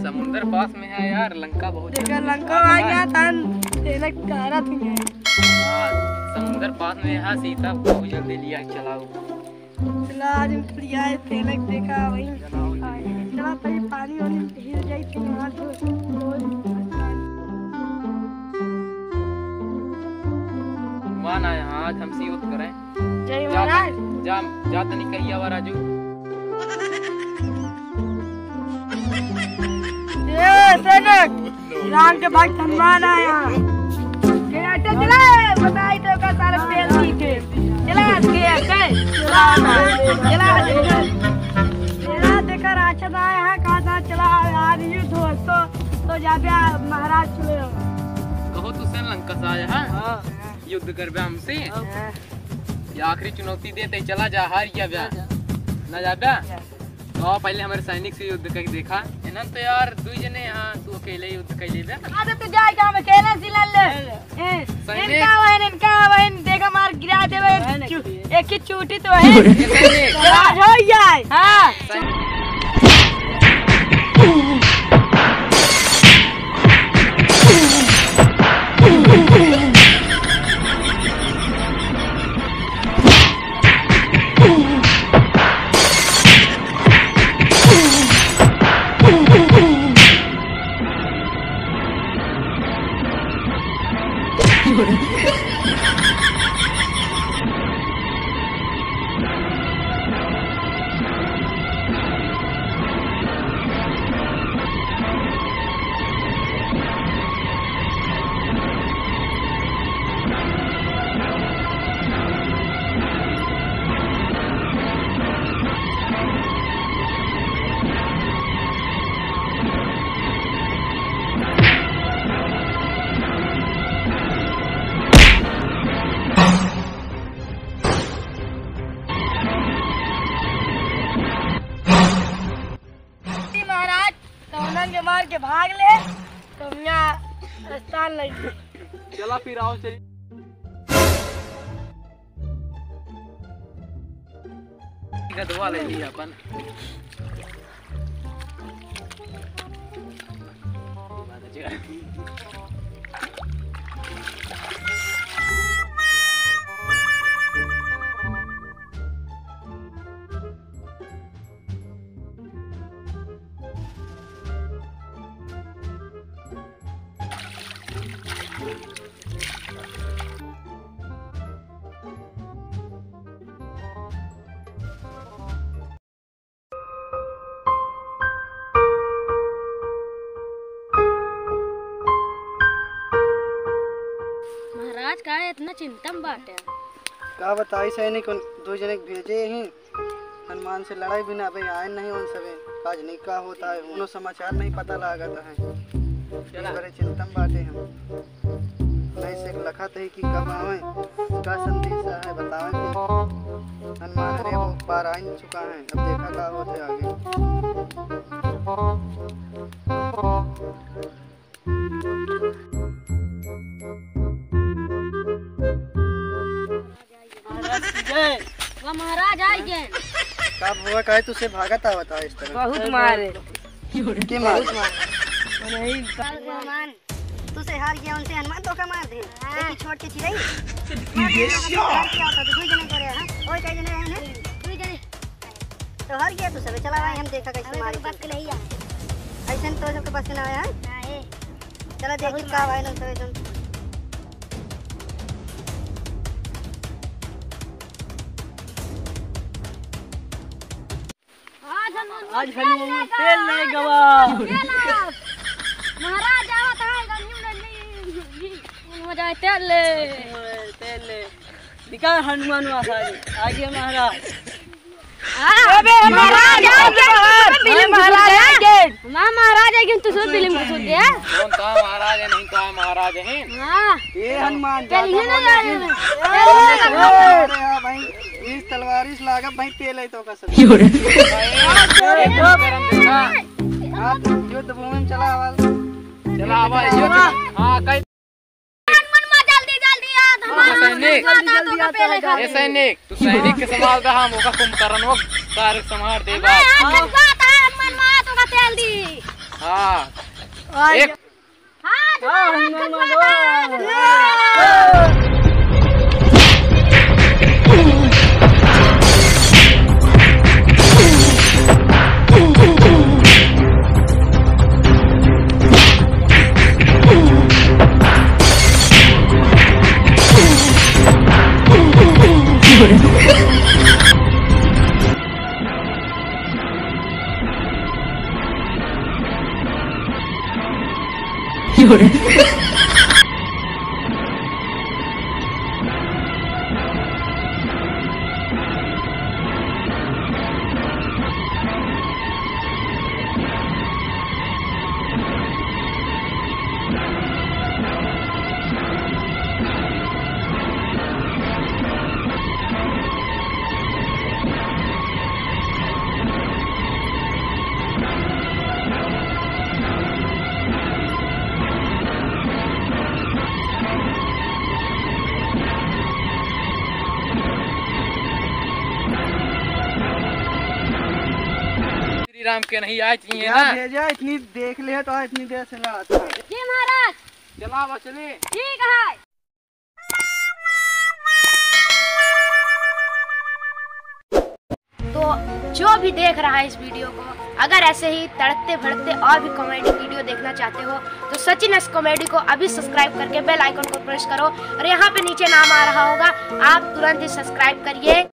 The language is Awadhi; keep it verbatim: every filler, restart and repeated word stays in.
समुंदर पास में है यार, लंका बहुत देखा, जल्दी लंका आ गया था, तेरे कारा थी है। हाँ, समुंदर पास में है, सीता बहुत जल्दी लिया, चलाओ। चला, आज हम थोड़ी आए, तेलक देखा वही। चला, पहले पानी वानी हिल जाई, फिर वहाँ तो मान आया, हाँ, आज हम सी युद्ध करें। जय जा महाराज। तनी, जा, जा तनी कहिया वा राजू। ए, सैनिक, राम के भक्त हनुमान आया। के हटे चला, बताई तो का सारे पेल दी के। चला, के हटे। चला, चला। चला, देखा राक्षस आया है, कहा था, चला, आ रही हूँ दोस्तों, तो जाबे महाराज चले। कहो तू सैन लंका से आया है? हाँ। युद्ध करबे हमसे? हाँ। ये आखिरी चुनौती देते, चला जा, हार गया बे। जा, जा। ना जाबे? जा। तो आओ पहले हमारे सैनिक से युद्ध करके देखा। इन्हन तो यार दुई जने यहाँ, तू अकेले युद्ध कर लेबे। हाँ, तो तू जाए क्या, हम अकेले से लड़ ले। ए, सैनिक। इनका वहन, इनका वहन, देखा मार गिरा देवे। वहन चू-, एक ही चूटी तो है। ये सैनिक। राज हो जाए। हाँ। सैनिक। महाराज, तो उन्हन के मार के भाग ले, तो यहाँ स्थान लग गए। चला फिर आओ, चलिए। गदवा ले ली अपन। महाराज, का इतना चिंता में बाटे? का बताई सैनिक, उन दो जने के भेजे ही, हनुमान से लड़ाई भी ना भई, आए नहीं उन सबे, काज नहीं का होता है, उन्हों समाचार नहीं पता लागत है। इस बड़े चिंता में बाटे हम। नहीं से लखत है कि कब आवे, का संदेश है, बतावे कि हनुमान रे वो पार आ चुका है, अब देखा का होते आगे। महाराज की जय। वाह, महाराज आई गए। का बुआ, काहे तुसे भागत आवत है इस तरह? बहुत मारे। के मारे? बहुत मारे। नहीं। हनुमान, तुसे हार गया, उनसे हनुमान तो का मार दे। हाँ। एक ही छोड़ के चिरई। मार दे, हार गया होता तो दुई जने करे, हाँ? और कई जने रहे हैं? दुई जने। तो हार गया तू सब, चला भाई, हम देखा कैसे हमें मारे तो बस के नहीं है। ऐसे तो सबके बस के ना आया है। हाँ, ए। चला देखी बहुत का मार। भाई लोग सब एकदम। आज हम आज हम तेल नहीं गवा। तेल नहीं गवा। महाराज आवत है, गंजू नहीं, नहीं, नहीं, मजा है, तेल ले। तेल ले। निकाल हनुमान वहाँ से आगे। आगे महाराज। अबे महाराज आ गए, महाराज आ गए। माँ महाराज आ गए, तू सब फिल्म को सुन दे। कौन था महाराज है, नहीं था महाराज है। हाँ। ए हनुमान, चलिए ज्यादा ना बोल यार। लेकिन। ए, अरे हाँ भाई, इस तलवार इस लागत भाई तेल है तो का सब। क्यों रे? भाई, एक बार हम देखा। हाँ, युद्ध भूमि में चला आवाज। चला आवाज, युद्ध। हाँ, कई हनुमान, जल्दी, जल्दी आ, हमारा हाँ, सैनिक। हनुमान, जल्दी, जल्दी आ, तो का पहले आ, खा ए ले। सैनिक, तू सैनिक के संभाल रहा, हम ओका कुंभकर्ण वो सारे संभाल दे हमारे बात। हाथ में बात है, हनुमान, माँ तो का तेल दी। हाँ। और एक। हाँ, हाँ, हनुमान हनुमान भगवान। भगवान। श्री राम के नहीं आए चाहिए क्या ना। भेजा, इतनी देख ले तो इतनी देर से लड़ाता है। जी महाराज। चला बचले। ठीक है। तो जो भी देख रहा है इस वीडियो को, अगर ऐसे ही तड़कते भड़कते और भी कॉमेडी वीडियो देखना चाहते हो तो सचिन एस कॉमेडी को अभी सब्सक्राइब करके बेल आइकन को प्रेस करो और यहाँ पे नीचे नाम आ रहा होगा, आप तुरंत ही सब्सक्राइब करिए।